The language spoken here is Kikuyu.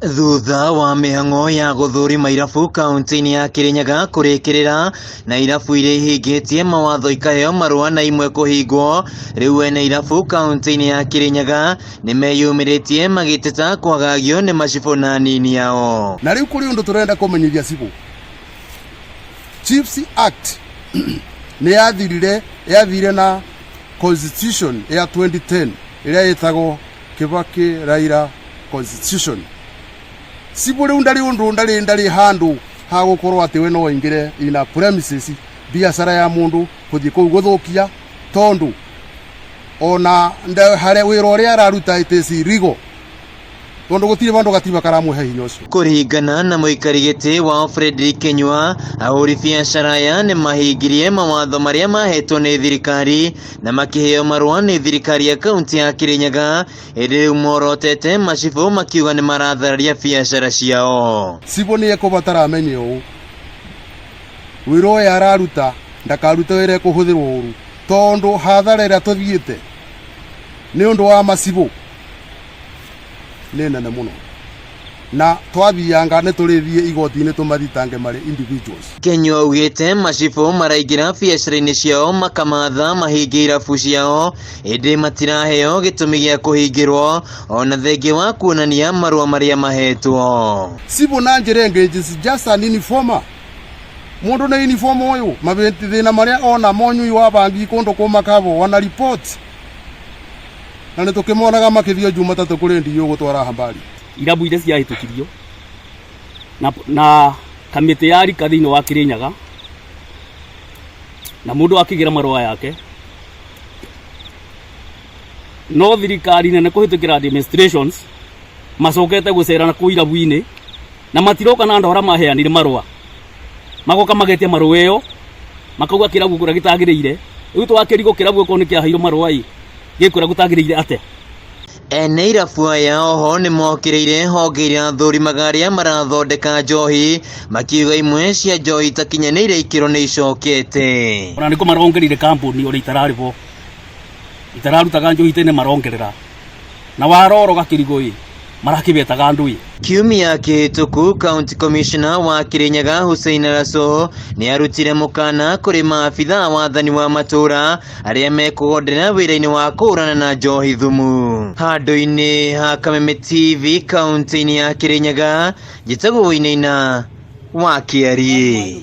Thutha wa mĩhang'o ya gũthũrima irabu kaunti-inĩ ya Kirinyaga kũrĩkĩrĩra na irabu iria ihingĩtie mawatho ikaheo marũa na imwe kũhingwo, rĩu ene irabu kaunti-inĩ ya Kirinyaga nĩmeyumĩrĩtie magĩteta kwagagio nĩ macibũ na anini ao. Na rĩu kũrĩ ũndũ tũrenda kũmenyithia cibũ. Chiefs Act nĩ yathirire, yathire na constitution ya 2010 ĩrĩa ĩtagwo Kibaki Raila constitution. Cibũ rĩu ndarĩ ũndũ, ndarĩ ndarĩ handũ ha gũkorwo atĩ we no aingĩre in a premises biacara ya mũndũ kũthiĩ kũu gũthũkia, tondũ ona harĩa wĩra ũrĩa araruta it is illegal, tondũ gũtirĩ vandũ gatiba karamũhe hinya ũcio. Kũringana na mũikari gĩtĩ wao Frederick Kinyua, ahũri biacara aya nĩ mahingirie mawatho marĩa mahetwo nĩ thirikari na makĩheo marũa nĩ thirikari ya kaunti ya Kirinyaga, ĩndĩ rĩu morotete macibũ makiuga nĩ marathararia biacara ciao. Cibũ nĩ ekũbatara amenye ũũ, wĩra ũyũ araruta ndakarute wĩra ekũhũthĩrwo ũru, tondũ hathara ĩrĩa tũthiĩte nĩ ũndũ wa macibũ nĩ nene mũno, na twathianga nĩ tũrĩthiĩ igoti-inĩ tũmathitange marĩ individuals. Kinyua augĩte macibũ maraingĩra biacara-inĩ ciao makamatha mahinge irabu ciao, ĩndĩ matiraheo gĩtũmi gĩa kũhingĩrwo ona thengia wa kuonania marũa marĩa mahetwo. Cibũ na njĩra ĩngĩ is just an informer. Mũndũ nĩ informer ũyũ mathĩna marĩa ona monyui wa bangi kũndũ kũmakabo wana report, na nĩ tũkĩmonaga makĩthio Jumatatũ kũrĩ ndiũ gũtwara habari. Irabu iria ciahĩtũkirio na kamĩtĩ ya rika thĩinĩ wa Kirinyaga, na mũndũ akĩgĩra marũa yake, no thirikari nene kũhĩtũkĩra administrations macokete gũcera na kũu irabu-inĩ na matiroka na andũ arĩa maheanire marũa, magoka magetia marũa ĩyo makauga kĩrabu kũrĩa gĩtagĩrĩire. Rĩu twakĩrigwo kĩrabu okorwo nĩ kĩaheirwo marũa ĩ gĩkwĩra gũtagĩrĩire atĩa? Ene irabu aya oho nĩmokĩrĩire honge iria thũrimaga arĩa marathondeka njohi, makiuga imwe cia njohi itakinyanĩire ikĩro nĩ icokete. Ona nĩkũ marongerire kambuni ũrĩa itararĩ bo itararutaga njohi tene marongerera, na waroro gakĩrigo ĩ marakĩbetaga andũ ĩ. Kiumia kĩhĩtũku County Commissioner wa Kirinyaga Hussein Raso nĩ arutire mũkana kũrĩ maabitha wathani wa matũũra arĩa mekũgondera wĩra-inĩ wa kũhũrana na njohi thumu. Handũ-inĩ ha Kameme TV kaunti-inĩ ya Kirinyaga, njĩtagwo Wainaina wa Kĩariĩ.